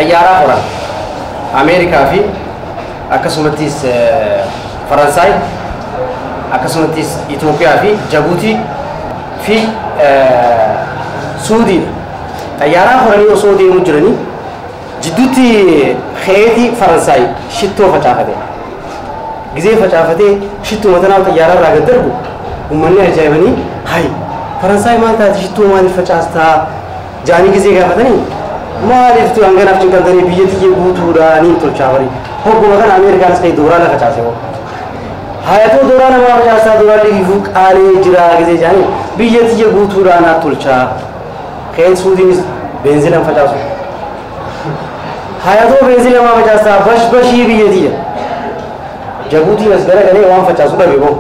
Xayyaaraa horan Ameerikaa fi akkasumattis Faransaay, akkasumattis Itoophiyaa fi Jabuutii fi Suudiidha. Xayyaaraa horanii osoo deemuu jiranii jidduutti xeetii Faransaay shittoo facaafate. Gizee facaafatee shittoo matanaaf xayyaara irraa gad darbu uummanni ajaa'ibanii, "Hay, Faransaay maal taate? Shittoo maaliif facaastaa?" jaanii gizee gaafatanii, "Maaliif tu hanganaaf cinqamtanii? Biyya tiyya guutuudhaan tolchaa barii." Hogguma kana Ameerikaanis ta'e dooraa facaase hoo. "Hayatoo, dooraa namaa facaastaa? Dooraan liifuu qaalee jira," gizee jaanii, "Biyya tiyya guutuudhaan tolchaa." Keen Suudiinis beenzilan facaasu. "Hayatoo, beenzila maa facaastaa? Bash bashii biyya tiyya." Jabuutiin as garagalee waan facaasu dhabe boo.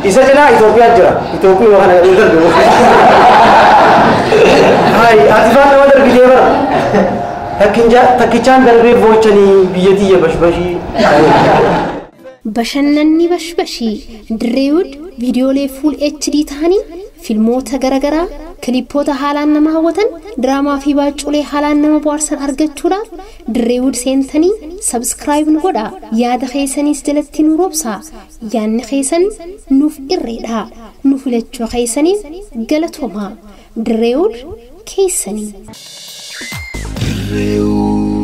Isa cinaa Itoophiyaa jira. Itoophiyaa kana gadhee darbe boo. Hai, ati faan nama darbitee bara. Takkichaan darbee boochanii biyya tiyya bashbashii. Bashannanni bashbashii Dirreewud viidiyoolee full HD ta'anii, filmoota garaagaraa, kilipoota haalaan nama hawwatan, diraamaa fi baacculee haalaan nama bohaarsan argachuudhaaf Dirreewud seentanii subscribe nu godhaa. Yaada keessaniis jalatti nu roobsaa. Yaadni keessan nuuf irreedha. Nu filachuu keessaniif galatoomaa. Dirreewud keessanii. Dirreewud.